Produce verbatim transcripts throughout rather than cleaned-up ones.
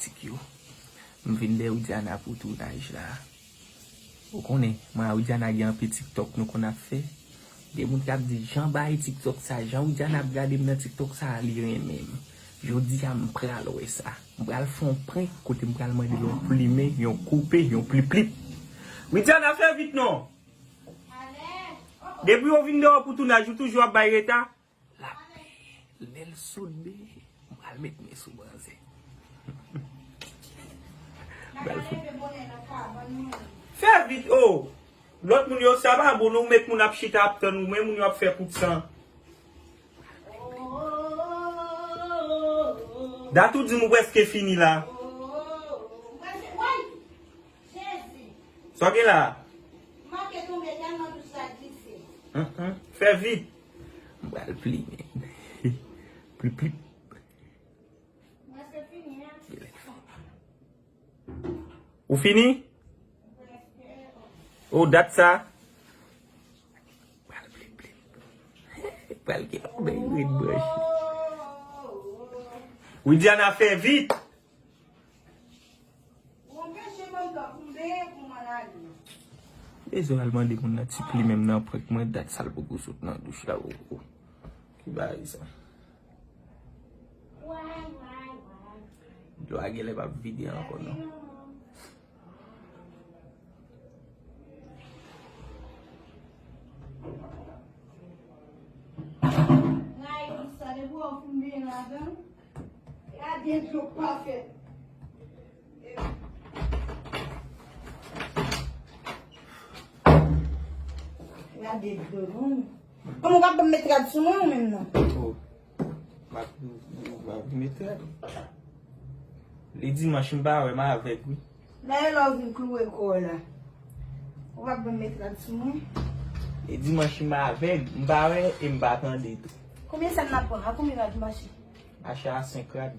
Tik yo. M vin dèyè Widiana pou tounaj la. Ou konnen, mwen a Widiana gen anpil TikTok nou konn ap fè. Gen moun k ap di, "Jan bay TikTok sa, jan Widiana ap gade m nan TikTok sa, li renmen m." Jodi a, m pral wè sa. M pral fè yon prank kote m pral mande l yon plimen, yon koupe, yon plip plip. Widiana, fè vit non! Depi w vin dèyè pou tounaj, ou toujou ap bay reta? Lapè, lè l sot byen, m pral met men sou manzè. M pral fout. Fè vit, o! Lòt moun yo, sa pa bon, non, ou met moun ap chita ap tann ou, men moun yo ap fè kout san. Dat ou di m ou prèske fini la. Sa w gen la? Hum, hum. Fè vit. M pral plimen. Plip, plip. Ou fini? O, dat sa. Pral plip, plip. Pral gen yon bèl red branch. Widiana, fè vit. Bezwen al mande moun nan ti plimen m nan prank mwen, dat sa l poko sot nan douch la, o, o. Ki bagay sa? Dlo a genlè p ap vide ankò, non. Gade dlo k pa fèt. Gade dlo, non. Kòman w p ap ban m met rad sou mwen ou menm nan? Oh. M ap, m ap met rad. Li dimanch m pa wè, m avèg wi. Dayè lè w vin kloure kò w la. Ou p ap ban m met rad sou mwen? E dimanch m avèg, m pa wè e m pa tande tou. Konbyen sèn n ap pran? A konbyen rad mache? Mache a senk rad.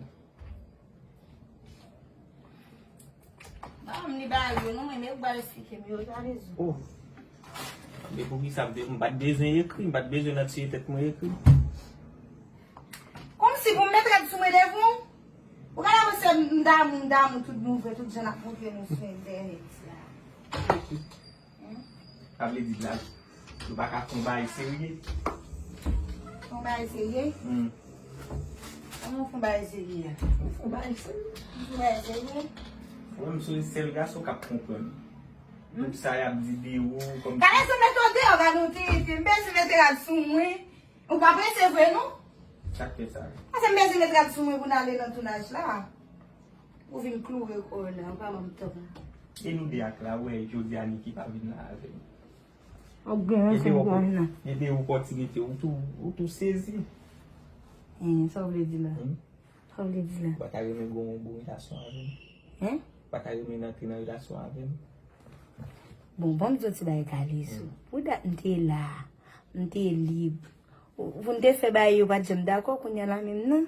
Ban m li ba yo non, mwen, men ou ba yo esplike m yo, sa rezon. Oh. Men poukisa m te, m pa t bezwen ekri, m pa t bezwen nan tiye tèt mwen ekri. Kòmsi pou m met rad sou mwen devan w? Ou ka la panse m damou, m damou tout nouvèl, tout jan n ap montre nou sou entènèt la. Sa vle di la, nou pa ka fè yon bagay serye. Fè yon bagay serye? Hmm. Kòman fè yon bagay serye a? Fè yon bagay serye. Fè yon bagay serye? Mwen, m sonje sèl gason k ap konprann. Hmm? Tout sa y ap di de ou, kòm... Gade sa m met ou deyò, gade ou te, te, m bezwen mete rad sou mwen. Ou pa prese vre, non? Sa k fè sa? Paske m bezwen met rad sou mwen pou n ale nan tounaj la. Ou vin kloure kò w la, ou pa ban m tan. E nou de ak la, ou wè jodi a Niki pa vin la avè m. Ou gen rezon, ou pa vin la. Gen de opòtinite, ou tou, ou tou sezi. Hein, sa w vle di la? Hmm? Sa w vle di la? Ou pa ta renmen gon, gon relasyon avè m? Hein? Ou pa ta renmen antre nan relasyon avè m? Bon, ban m di w ti bagay, Kalezo. Hmm. Pou dat m te la, m te lib. Pou n te fè bagay yo pa t janm dakò, kounye a la menm nan.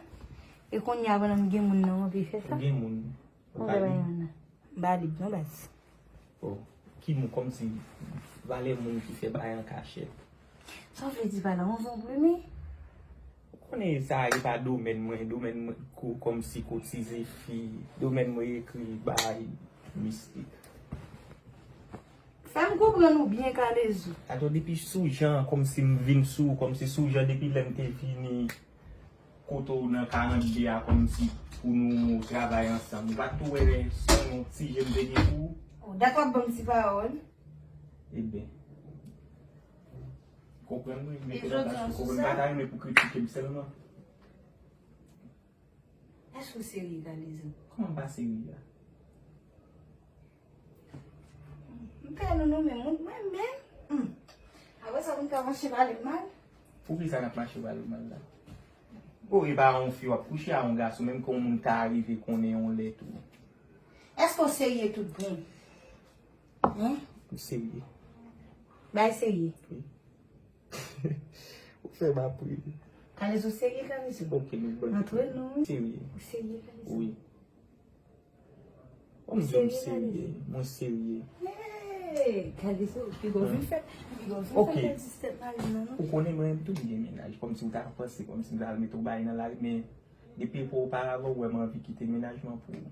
E kounye a pandan m gen moun nan, m anvi fè sa. Ou gen moun? Ou pa lib? M pa lib non, baz. Oh, ki moun, kòmsi valè moun ki fè bagay an kachèt. Sa w vle di pa la, yon zonbli, men? Ou konnen sa e pa domèn mwen, domèn mwen ko-, kòmsi kotize fi, domèn mwen ekri bay mistik. Fè m konprann ou byen, Kalezo. Atò, depi sou jan, kòmsi m vin sou, kòmsi sou jan depi lè m te vini kote w nan karant de a, kòmsi pou nou travay ansanm. Ou pa t tou wè se yon ti je m te gen pou ou? Oh, dat w ap ban m ti pawòl. Ebyen, konprann mwen, mete nan bas ou konprann, m pa ta renmen pou kritike m sèlman. Èske w serye, Kalezo? Kòman m pa serye a? M pè nou, nou menm, moun mwen menm. Hmm. Apre sa, moun ka mache pale m mal. Poukisa n ap mache pale m mal la? O, e pa yon fi w ap kouche a yon gason, menm ke yon moun ka rive konnen yon lè tou. Èske w serye tout bon? Hein? M serye. Bay serye. Wi. Ou fè m ap ri. Kalezo serye, Kalezo. Ok, nou bon. Antre nou. Serye. Ou serye, Kalezo? Wi. Kòm di m serye, mwen serye. Hey, Kalezo, piga w vin fè, piga w vin fè pèdi tèt mari m nan, non. Ou konnen mwen menm tou m gen mennaj. Kòmsi ou ta panse, kòmsi m ta al mete yon bagay nan lari, men depi epòk oparavan, ou wè m anvi kite mennaj mwen pou ou.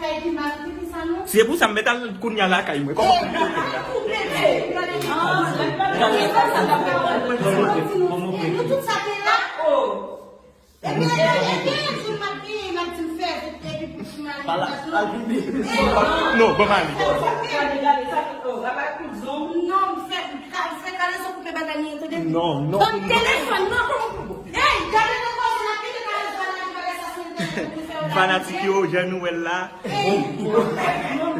Fè ki mal, ki ki sa non? Se pou sa m mèt al kounye a lakay mwen. Kòman pou m kote la? Nou tout sa te la. Epi, epi, epi, m ap vini, m ap di m fè vit, epi pou ti mal. Non, ban m ale. Gade, gade, sa ki, oh, sa pa kout zon. Non, m fè, ka, fè kale sa koupe bagay li, tande? Non, non. Ban m telefòn, non, kòman pou. Ey, gade nan kòz la, kite kale sa la, ki bagay sa sou entènèt, pou fè yo la. Fanatik yo, jan nou wè l la. Ey, non,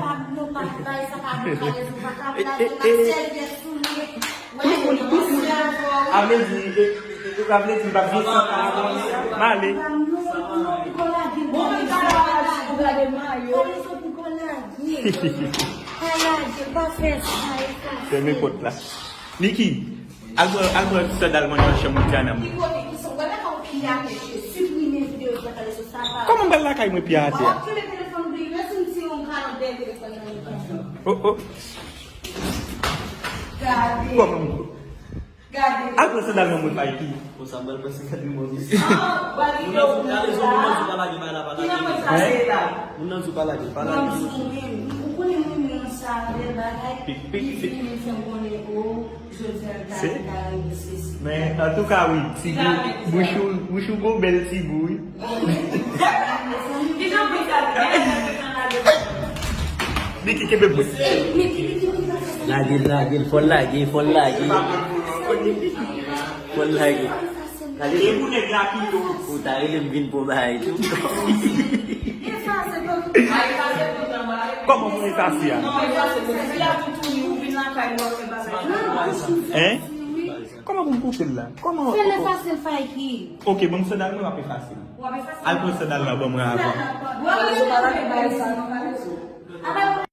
pa, non, pa, bay sa pa bon, kale sa, pa ka, la, se pa sèl yès sou li. Wi, wi, wi. A vle di, e, e, e, a vle di, m p ap gen san pa avans. M ale. Fèmen pòt la. Niki, al pran, al pran sandal mwen nan chanm Diana mwen. Kòman m pral lakay mwen pye atè a? Oh, oh. Kòman m Al pran sandal nan men Mikey. Bon, sa m pral panse gade mwen. Moun nan di w pa lage, pa la, pa lage. Moun nan di w pa lage, pa lage. Ou konnen moun nan sa, bèl bagay. Pik, pik, pik. Men antouka, wi, Tibou, bouch ou, bouch ou gon bèl Tibou, wi. Niki, kenbe bout. Lage l, lage l, fò l lage, fò l lage. Fò l lage. Ou ta rele m vin pran bagay tou. Kòman pou efase a? Hein? Kòman pou m koupe l la? Kòman? Fè l efase l, Mikey. Ok, ban m sandal mwen, w ap efase l. Al pran sandal la ban mwen avan.